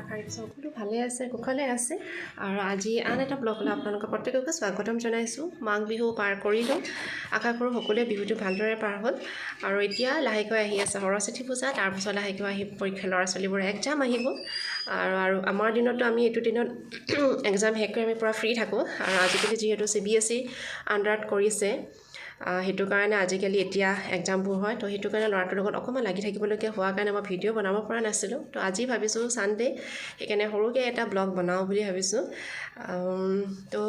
আশা ৰাখিছোঁ সকলো ভালে আছে, কুশলে আছে। আৰু আজি আন এটা ব্লগলৈ আপোনালোকৰ প্ৰত্যেককে স্বাগতম জনাইছোঁ। মাঘ বিহু পাৰ কৰিলোঁ, আশা কৰোঁ সকলোৱে বিহুটো ভালদৰে পাৰ হ'ল। আৰু এতিয়া লাহেকৈ আহি আছে সৰস্বতী পূজা, তাৰপিছত লাহেকৈ আহি পৰীক্ষা ল'ৰা ছোৱালীবোৰৰ এক্সাম আহিব। আৰু আৰু আমাৰ দিনতো আমি এইটো দিনত এক্সাম শেষ কৰি আমি পূৰা ফ্ৰী থাকোঁ। আৰু আজিকালি যিহেতু CBSE আণ্ডাৰত কৰিছে, সেইটো কাৰণে আজিকালি এতিয়া এক্সামবোৰ হয়। তো সেইটো কাৰণে ল'ৰাটোৰ লগত অকণমান লাগি থাকিবলগীয়া হোৱাৰ কাৰণে মই ভিডিঅ' বনাব পৰা নাছিলোঁ। তো আজি ভাবিছোঁ ছানডে, সেইকাৰণে সৰুকৈ এটা ব্লগ বনাওঁ বুলি ভাবিছোঁ। তো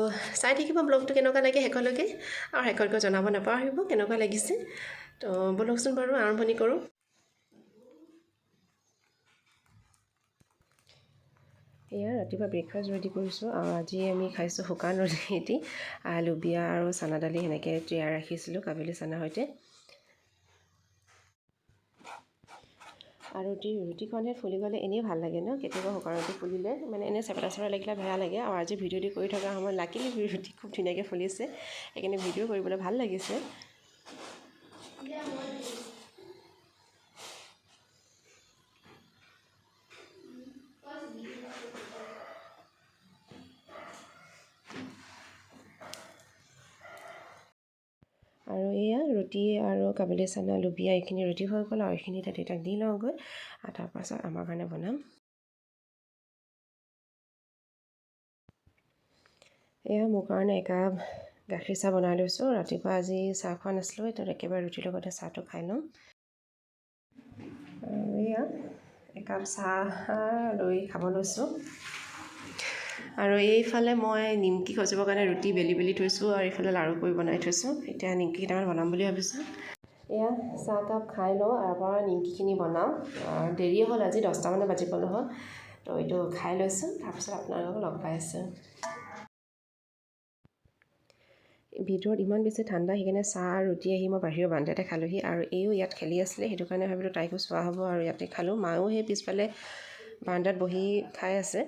চাই থাকিব ব্লগটো কেনেকুৱা লাগে শেষলৈকে, আৰু শেষলৈকে জনাব নাপাহৰিব কেনেকুৱা লাগিছে। তো ব'লকচোন বাৰু আৰম্ভণি কৰোঁ। এয়া ৰাতিপুৱা ব্ৰেকফাষ্ট ৰেডি কৰিছোঁ। আৰু আজি আমি খাইছোঁ শুকান ৰুটি, লুবিয়া আৰু চানা দালি সেনেকৈ তিয়াই ৰাখিছিলোঁ কাবেলি চানাৰ সৈতে। আৰু ৰুটিখনহে ফুলি গ'লে এনেই ভাল লাগে ন, কেতিয়াবা শুকান ৰুটি ফুলিলে মানে এনেই চেপেটা চেপেটা লাগিলে বেয়া লাগে। আৰু আজি ভিডিঅ' দি কৰি থকা সময়ত লাকিলি ৰুটি খুব ধুনীয়াকৈ ফুলিছে, সেইকাৰণে ভিডিঅ' কৰিবলৈ ভাল লাগিছে। আৰু এয়া ৰুটি আৰু কাবেলি চানা লুবিয়া এইখিনি ৰুটি হৈ গ'ল। আৰু এইখিনি এতিয়া দেউতাক দি লওঁগৈ, আৰু তাৰপাছত আমাৰ কাৰণে বনাম। এয়া মোৰ কাৰণে একাপ গাখীৰ চাহ বনাই লৈছোঁ। ৰাতিপুৱা আজি চাহ খোৱা নাছিলোঁ, এতিয়া একেবাৰে ৰুটিৰ লগতে চাহটো খাই ল'ম। আৰু এয়া একাপ চাহ লৈ খাব লৈছোঁ। আৰু এইফালে মই নিমকি সজিবৰ কাৰণে ৰুটি বেলি বেলি থৈছোঁ, আৰু এইফালে লাড়ু কৰি বনাই থৈছোঁ। এতিয়া নিমকি কেইটামান বনাম বুলি ভাবিছোঁ। এয়া চাহকাপ খাই লওঁ, তাৰ পৰা নিমকিখিনি বনাওঁ। দেৰিয়ে হ'ল, আজি 10টামানে বাজিবলৈ হ'ল। তো এইটো খাই লৈছোঁ, তাৰপিছত আপোনালোকক লগ পাই আছোঁ। ভিতৰত ইমান বেছি ঠাণ্ডা, সেইকাৰণে চাহ আৰু ৰুটি আহি মই বাহিৰৰ বাৰান্দাতে খালোঁহি। আৰু এইও ইয়াত খেলি আছিলে, সেইটো কাৰণে ভাবিলোঁ তাইকো চোৱা হ'ব আৰু ইয়াতে খালোঁ। মায়ো সেই পিছফালে বাৰান্দাত বহি খাই আছে।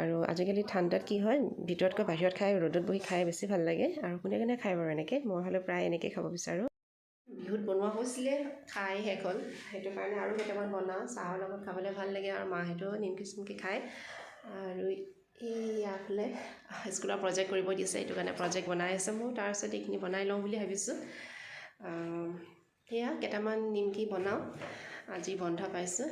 আৰু আজিকালি ঠাণ্ডাত কি হয়, ভিতৰতকৈ বাহিৰত খাই ৰ'দত বহি খাই বেছি ভাল লাগে। আৰু কোনে কোনে খায় বাৰু এনেকৈ, মই হ'লে প্ৰায় এনেকৈ খাব বিচাৰোঁ। বিহুত বনোৱা হৈছিলে, খাই শেষ হ'ল, সেইটো কাৰণে আৰু কেইটামান বনাওঁ। চাহৰ লগত খাবলৈ ভাল লাগে। আৰু মাহঁতেও নিমকি চিমকি খায়। আৰু এইয়াফালে স্কুলৰ প্ৰজেক্ট কৰিব দিছে, সেইটো কাৰণে প্ৰজেক্ট বনাই আছে। মোৰ তাৰপিছত এইখিনি বনাই লওঁ বুলি ভাবিছোঁ। সেয়া কেইটামান নিমকি বনাওঁ, আজি বন্ধ পাইছোঁ।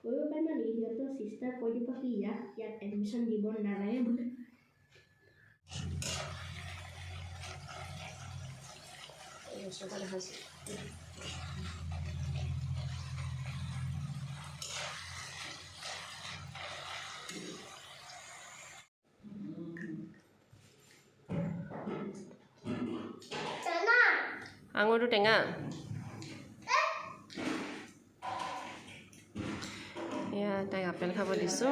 কৰিব পাৰিবা নেকি? সিহঁতৰ চিষ্টাৰ কৈ দিব কি ইয়াক ইয়াত এডমিশ্যন দিব নালাগে বোলে। আঙুৰটো টেঙা। এয়া তাইক আপেল খাব দিছোঁ।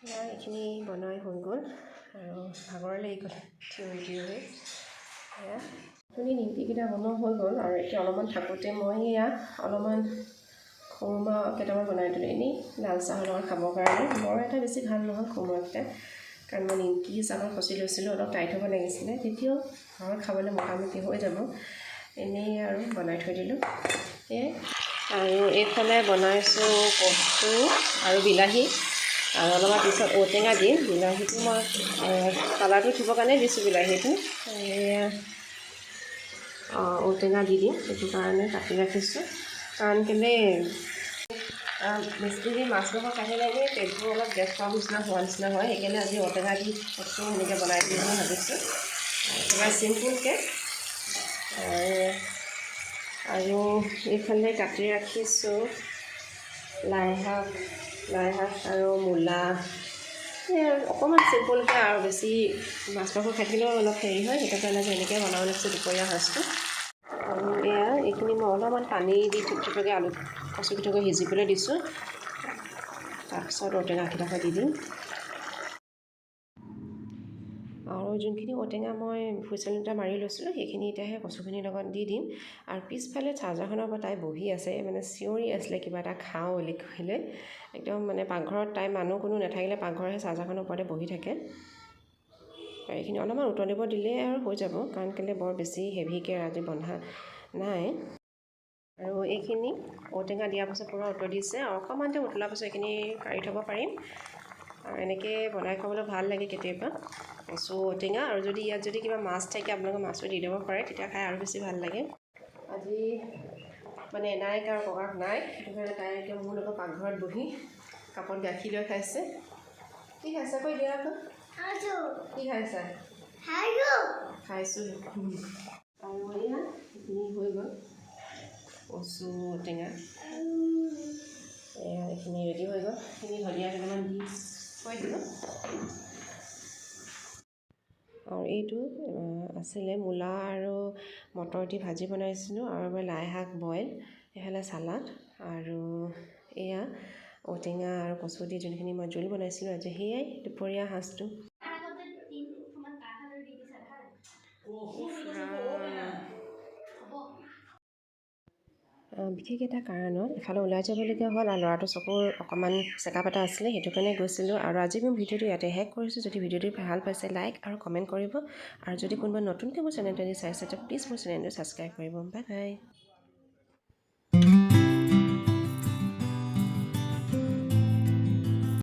এয়া এইখিনি বনাই হৈ গ'ল, আৰু ভাগৰ লাগি গ'ল থিয় থিয় হৈ। এয়া এইখিনি নিমকিকেইটা বনোৱা হৈ গ'ল। আৰু এতিয়া অলপমান থাকোঁতে মই এয়া অলপমান খুৰমা কেইটামান বনাই দিলোঁ, এনেই লাল চাহৰ লগত খাবৰ কাৰণে। বৰ এটা বেছি ভাল নহ'ল খুৰমাকেইটা, কাৰণ মই নিমকি হিচাপত খচি লৈছিলোঁ, অলপ টাইট হ'ব লাগিছিলে। তেতিয়াও ঘৰত খাবলৈ মোটামুটি হৈ যাব, এনেই আৰু বনাই থৈ দিলোঁ। সেয়াই। আৰু এইফালে বনাইছোঁ কচু আৰু বিলাহী, আৰু অলপমান পিছত ঔটেঙা দিম। বিলাহীটো মই কালাৰটো উঠিবৰ কাৰণে দিছোঁ বিলাহীটো। এয়া ঔটেঙা দি দিম, সেইটো কাৰণে কাটি ৰাখিছোঁ। কাৰণ কেলৈ বেছি মাছ মাংস খাই থাকিলে এনেই পেটবোৰ অলপ গেছ হোৱা নিচিনা হয়, সেইকাৰণে আজি ঔটেঙা দি কচু সেনেকৈ বনাই দিম বুলি ভাবিছোঁ, একেবাৰে চিম্পুলকৈ। আৰু এইফালে কাটি ৰাখিছোঁ লাই শাক আৰু মূলা। অকণমান চিম্পুলকৈ, আৰু বেছি মাছ মাংস খাই থাকিলেও অলপ হেৰি হয়, সেইটো কাৰণে আজি এনেকৈ বনাব লাগিছে দুপৰীয়া সাজটো। আৰু এয়া এইখিনি মই অলপমান পানী দি থুপথুপীয়াকৈ আলু কচুকেইটুকুৰা সিজিবলৈ দিছোঁ, তাৰপিছত ঔটেঙাকেইডোখৰ দি দিম। আৰু যোনখিনি ঔটেঙা মই হুইচেল দুটা মাৰি লৈছিলোঁ, সেইখিনি এতিয়া সেই কচুখিনিৰ লগত দি দিম। আৰু পিছফালে চাৰ্জাৰখনৰ ওপৰত তাই বহি আছে, মানে চিঞৰি আছিলে কিবা এটা খাওঁ বুলি কৈলে। একদম মানে পাকঘৰত তাই মানুহ কোনো নাথাকিলে পাকঘৰৰ সেই চাৰ্জাৰখনৰ ওপৰতে বহি থাকে। আৰু এইখিনি অলপমান উতলিব দিলেই আৰু হৈ যাব, কাৰণ কেলৈ বৰ বেছি হেভিকৈ আজি বন্ধা নাই। আৰু এইখিনি ঔটেঙা দিয়াৰ পাছত পূৰা উতলিছে আৰু অকণমান টাইম উতলাৰ পাছত এইখিনি কাঢ়ি থ'ব পাৰিম। আৰু এনেকৈ বনাই খাবলৈ ভাল লাগে কেতিয়াবা কচু ঔটেঙা। আৰু যদি ইয়াত যদি কিবা মাছ থাকে, আপোনালোকে মাছো দি দিব পাৰে, তেতিয়া খাই আৰু বেছি ভাল লাগে। আজি মানে এনাইক আৰু ককাক নাই, সেইটো কাৰণে তাই এতিয়া মোৰ লগত পাকঘৰত বহি কাপত গাখীৰ লৈ খাইছে। কি খাইছা কৈ দিয়া আকৌ? কি খাইছা? খাইছোঁ। আৰু এয়া এইখিনি হৈ গ'ল কচু ঔটেঙা, এয়া এইখিনি ৰেডি হৈ গ'ল। এইখিনি ধনিয়া কেইটামান দি থৈ দিলোঁ। আৰু এইটো আছিলে মূলা আৰু মটৰ দি ভাজি বনাইছিলোঁ, আৰু মই লাই শাক বইল, এইফালে চালাড, আৰু এয়া ঔটেঙা আৰু কচু দি যোনখিনি মই জোল বনাইছিলোঁ আজি, সেয়াই দুপৰীয়া সাজটো। তাৰ আগতে 3 মুঠমান কাঠফালৰ দি দিছা, দেখা নাই? হ'ব। বিশেষ এটা কাৰণত এফালে ওলাই যাবলগীয়া হ'ল আৰু ল'ৰাটোৰ চকুৰ অকণমান চেকআপ এটা আছিলে, সেইটো কাৰণে গৈছিলোঁ। আৰু আজি মই ভিডিঅ'টো ইয়াতে শেষ কৰিছোঁ। যদি ভিডিঅ'টো ভাল পাইছে, লাইক আৰু কমেণ্ট কৰিব। আৰু যদি কোনোবা নতুনকৈ মোৰ চেনেলটো আজি চাইছে, তো প্লিজ মোৰ চেনেলটো ছাবস্ক্ৰাইব কৰিব। Bye bye.